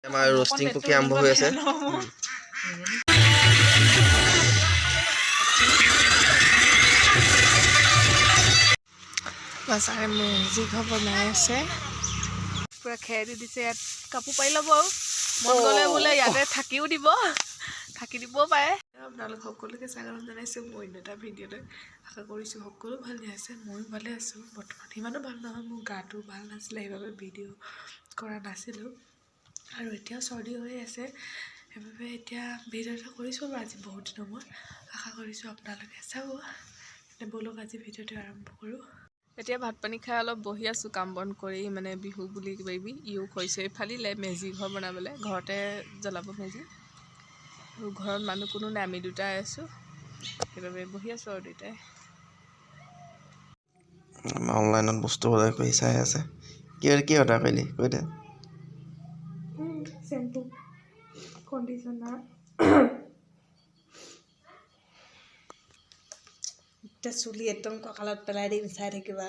আমাৰ ৰোষ্টিং প্ৰক্ৰিয়া আৰম্ভ হৈ আছে। বাচাৰে মেজি ঘৰ বনাই আছে। পূৰা খেৰ দি দিছে ইয়াত, কাপোৰ পাৰি ল'ব আৰু মন গ'লে বোলে ইয়াতে থাকিও দিব, থাকি দিবও পাৰে। আপোনালোক সকলোকে স্বাগতম জনাইছোঁ মোৰ অন্য এটা ভিডিঅ'লৈ। আশা কৰিছোঁ সকলো ভালে আছে, ময়ো ভালে আছোঁ। বৰ্তমান সিমানো ভাল নহয়, মোৰ গাটো ভাল নাছিলে, সেইবাবে ভিডিঅ' কৰা নাছিলোঁ আৰু এতিয়াও চৰ্দি হৈ আছে। সেইবাবে এতিয়া ভিডিঅ' এটা কৰিছোঁ আৰু আজি বহুত দিনৰ মূৰত। আশা কৰিছোঁ আপোনালোকে চাব। তেন্তে ব'লক, আজি ভিডিঅ'টো আৰম্ভ কৰোঁ। এতিয়া ভাত পানী খাই অলপ বহি আছোঁ, কাম বন কৰি মানে বিহু বুলি কিবা কিবি ইও খৰি চৰি ফালিলে মেজি ঘৰ বনাবলৈ, ঘৰতে জ্বলাব মেজি। আৰু ঘৰত মানুহ কোনো নাই, আমি দুটাই আছোঁ, সেইবাবে বহি আছোঁ আৰু দুয়োটাই। অনলাইনত বস্তু অৰ্ডাৰ কৰি চাই আছে। কি কি অৰ্ডাৰ কৰিলি কৈ দে। Shampoo, conditioner. এতিয়া চুলি একদম কঁকালত পেলাই দিম, চাই থাকিবা।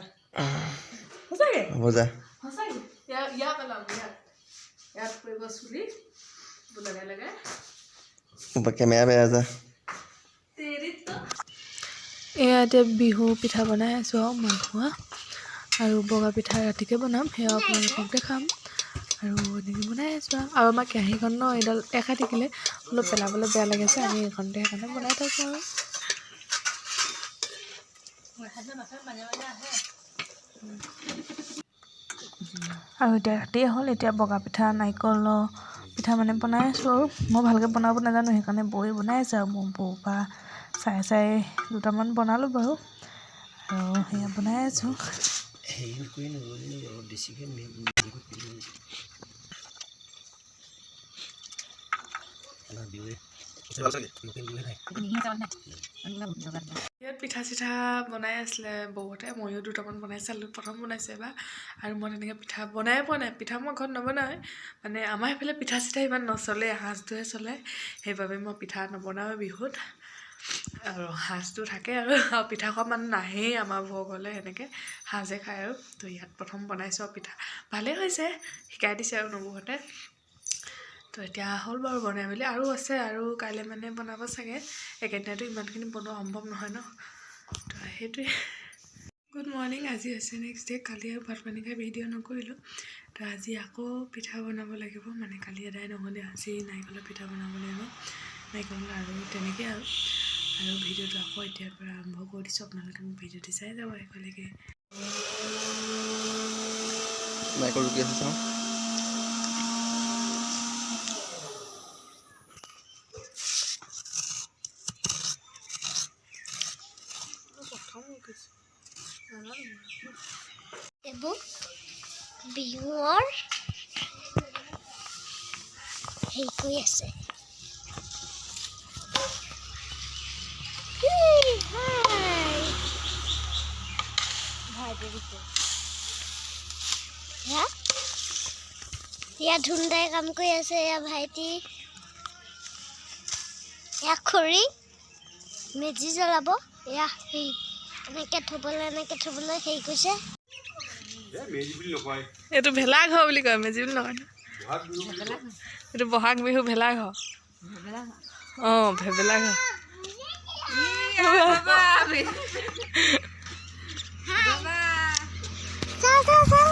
সঁচাকৈ? হ'ব যা। সঁচাকৈ, ইয়াত ইয়াত পেলাম, ইয়াত ইয়াত পৰিব চুলি লগাই লগাই। কেমেৰা বেয়া, যা। এয়া এতিয়া বিহু পিঠা বনাই আছোঁ আৰু মালপোৱা আৰু বগা পিঠা ৰাতিকৈ বনাম, সেয়াও আপোনালোকক দেখাম। আৰু এনেকৈ বনাই আছোঁ আৰু আমাৰ কেৰাহীখন ন এইডাল এখাই থাকিলে অলপ পেলাবলৈ বেয়া লাগিছে, আমি এইখনতে সেইকাৰণে বনাই থাকোঁ আৰু। আৰু এতিয়া ৰাতিয়ে হ'ল, এতিয়া বগা পিঠা, নাৰিকলৰ পিঠা মানে বনাই আছোঁ আৰু মই ভালকৈ বনাব নাজানো, সেইকাৰণে বৌয়ে বনাই আছে আৰু মই বৌৰ পৰা চাই চাই দুটামান বনালোঁ বাৰু আৰু সেয়া বনাই আছোঁ। ইয়াত পিঠা চিঠা বনাই আছিলে বৌহঁতে, ময়ো দুটামান বনাই চালোঁ। প্ৰথম বনাইছে এবাৰ আৰু মই তেনেকৈ পিঠা বনায়ে পোৱা নাই। পিঠা মই ঘৰত নবনাওঁৱে, মানে আমাৰ সেইফালে পিঠা চিঠা ইমান নচলে, সাজটোহে চলে। সেইবাবে মই পিঠা নবনাওঁৱে বিহুত আৰু সাজটো থাকে আৰু পিঠা খোৱা মানুহ নাহেই আমাৰ ভোগলৈ, সেনেকৈ সাজে খায়। আৰু তো ইয়াত প্ৰথম বনাইছোঁ আৰু পিঠা ভালেই হৈছে, শিকাই দিছে আৰু নবৌহঁতে। তো এতিয়া হ'ল বাৰু বনাই মেলি, আৰু আছে আৰু কাইলৈ মানে বনাব চাগে। একেদিনাইতো ইমানখিনি বনোৱা সম্ভৱ নহয় ন, তো সেইটোৱে। গুড মৰ্ণিং, আজি হৈছে নেক্সট ডে। কালি আৰু ভাত পানী খাই ভিডিঅ' নকৰিলোঁ। তো আজি আকৌ পিঠা বনাব লাগিব, মানে কালি এদাই নহ'লে আজি নাৰিকলৰ পিঠা বনাব লাগিব, নাৰিকল আৰু তেনেকৈ আৰু আৰু ভিডিঅ'টো আকৌ এতিয়াৰ পৰা আৰম্ভ কৰি দিছোঁ। আপোনালোকে মোক ভিডিঅ'টো চাই যাব শেষলৈকে। নাৰিকল ৰুকি আছে, চাওঁ। এইবোৰ বিহুৰ হেৰি কৰি আছে। হাই। এয়া এয়া ধুনদাই কাম কৰি আছে, এয়া ভাইটি, এয়া খৰি, মেজি জ্বলাব। এয়া সেই এনেকে থ'বলৈ হেৰি কৰিছে। এইটো ভেলাঘৰ বুলি কয়, মেজি বুলি নকয়। এইটো বহাগ বিহু ভেলাঘৰ। অঁ, ভেবেলাঘৰ। চাওঁ চাওঁ চাওঁ।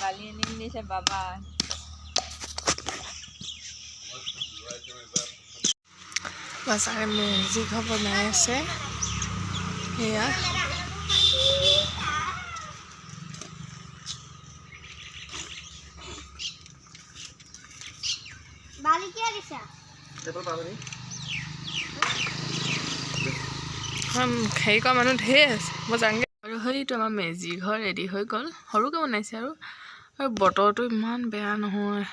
বালি আনি দিছে বাবা। বাচাৰে মেজি ঘৰ বনাই আছে সেয়া। বালি কিয় দিছা? হেৰি কৰা মানুহ ঢেৰ আছে, মই যাওঁগৈ। আৰু সেইটো আমাৰ মেজি ঘৰ ৰেডি হৈ গ'ল, সৰুকৈ বনাইছে আৰু আৰু বতৰটো ইমান বেয়া নহয়,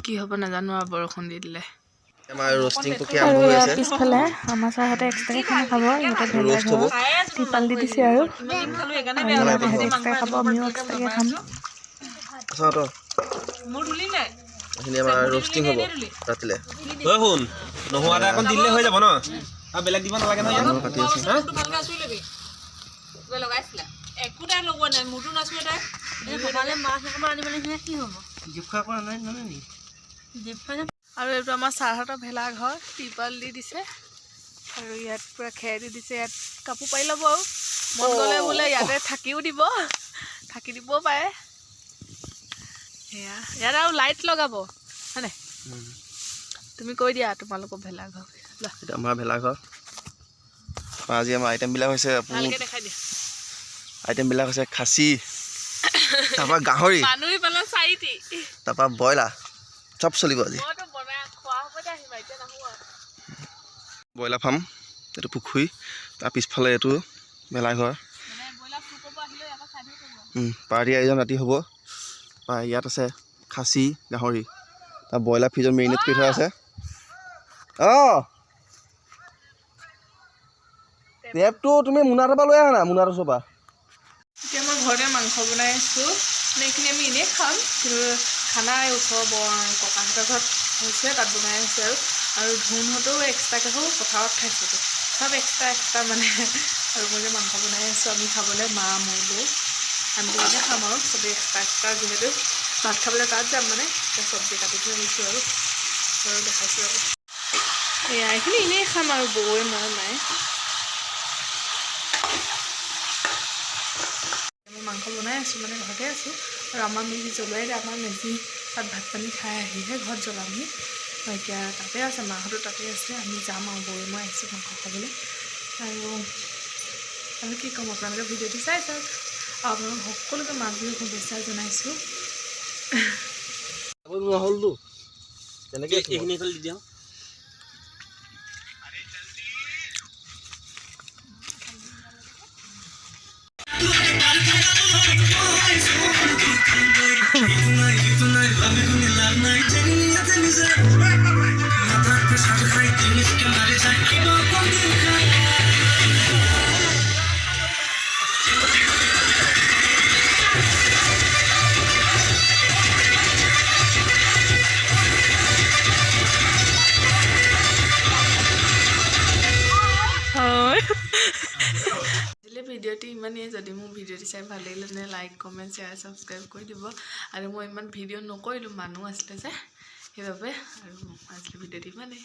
কি হ'ব নাজানো আৰু বৰষুণ দি দিলে। আমাৰ ৰোষ্টিং প্ৰক্ৰিয়া আৰু আৰম্ভ হৈ ইয়াৰ আছে। পিছফালে আমাৰ ছাৰহঁতে এক্সট্ৰাকৈ খানা খাব, ইহঁতে ৰোষ্ট হ'ব। ভেলাঘৰ ত্ৰিপাল দি দিছে আৰু খালো সেইকাৰণে আৰু সিহঁতে এক্সট্ৰাকৈ খাব, আমিও এক্সট্ৰাকৈ খাম। চাওঁ তই। মোৰ ধুলি নাই। এইখিনি আমাৰ ৰোষ্টিং হ'ব ৰাতিলে। ঐ শুন, নহৰু আদা অকণ দিলে হৈ যাব ন? আৰু বেলেগ দিব নালাগে নহয় ইয়াত? মানুহ কাটি আছে। মোৰটো ভালকে আঁচুৰি ল'বি। কিবা লগাইছিলা? একো তাই লগোৱা নাই, মোৰটো নাচুৱে তাই। সকালে মাছ অকণমান আনিব লাগিছিলে, কি হ'ব? আৰু এইটো আমাৰ ছাৰহঁতৰ ভেলাঘৰ, ত্ৰিপাল দি দিছে আৰু ইয়াত পূৰা খেৰ দি দিছে। ইয়াত কাপোৰ পাৰি ল'ব আৰু মন গ'লে বোলে ইয়াতে থাকিও দিব, থাকি দিবও পাৰে। সেয়া ইয়াত আৰু লাইট লগাব হয়নে? তুমি কৈ দিয়া তোমালোকৰ ভেলাঘৰ লোৱা। এইটো আমাৰ ভেলাঘৰ। আজি আমাৰ আইটেমবিলাক হৈছে ভালকৈ দেখাই দিয়া। আইটেমবিলাক হৈছে খাচী, তাৰপৰা গাহৰি, মানুহ ইফালে চাৰিটি। তাৰপৰা ব্ৰইলাৰ, চব চলিব আজি। মইতো বনাই খোৱা সময়তে আহিম, এতিয়া নাহোঁ আৰু। ব্ৰইলাৰ ফাৰ্ম, এইটো পুখুৰী, তাৰ পিছফালে এইটো ভেলাঘৰ। মানে ব্ৰইলাৰ চুৰ কৰিব আহিলেও ইয়াৰ পৰা চাই থাকিব পাৰিব। পাৰ্টি আয়োজন ৰাতি হ'ব। বা ইয়াত আছে খাচী, গাহৰি, তাৰ ব্ৰইলাৰ ফ্ৰিজত মেৰিনেট কৰি থোৱা আছে। অঁ, টেপটো তুমি মোনাটোৰ পৰা লৈ আহা না, মোনাটোৰ ওচৰৰ পৰা। এতিয়া মই ঘৰতে মাংস বনাই আছোঁ। মানে এইখিনি আমি এনেই খাম, কিন্তু খানা এই ওচৰৰ বৰ ককাহঁতৰ ঘৰত হৈছে, তাত বনাই আছে। আৰু ধুনহঁতেও এক্সট্ৰাকৈ হ'ল পথাৰত খাইছেগৈ, চব এক্সট্ৰা এক্সট্ৰা মানে। আৰু মই যে মাংস বনাই আছোঁ আমি খাবলৈ, মা, মই, বৌ, আমি দুজনে খাম আৰু চবেই এক্সট্ৰা এক্সট্ৰা, যিহেতু ভাত খাবলৈ তাত যাম। মানে এতিয়া চব্জি কাটি থৈ আহিছোঁ আৰু দেখাইছোঁ। আৰু এয়া এইখিনি এনেই খাম আৰু বৌৱে, মই, মায়ে। মই মাংস বনাই আছোঁ, মানে ঘৰতে আছোঁ আৰু আমাৰ মেজি জ্বলোৱাই নাই। আমাৰ মেজি তাত ভাত পানী খাই আহিহে ঘৰত জ্বলামহি। এতিয়া তাতে আছে, মাহঁতো তাতে আছে। আমি যাম আৰু বৌৱে মই আহিছোঁ মাংস খাবলৈ। আৰু কি ক'ম, আপোনালোকে ভিডিঅ'টো চাই চাওক। আৰু আপোনালোক সকলোকে মাঘ বিহুৰ শুভেচ্ছা জনাইছোঁ। হ'লতো তেনেকৈ। এইখিনি এইফালে দি দিয়া। হয়, আজিলৈ ভিডিঅ'টো ইমানেই। যদি মোৰ ভিডিঅ'টো চাই ভাল লাগিলে, তেনে লাইক, কমেণ্ট, শ্বেয়াৰ, ছাবস্ক্ৰাইব কৰি দিব। আৰু মই ইমান ভিডিঅ' নকৰিলোঁ, মানুহ আছিলে যে, সেইবাবে। আৰু আজিলৈ ভিডিঅ'টো ইমানেই।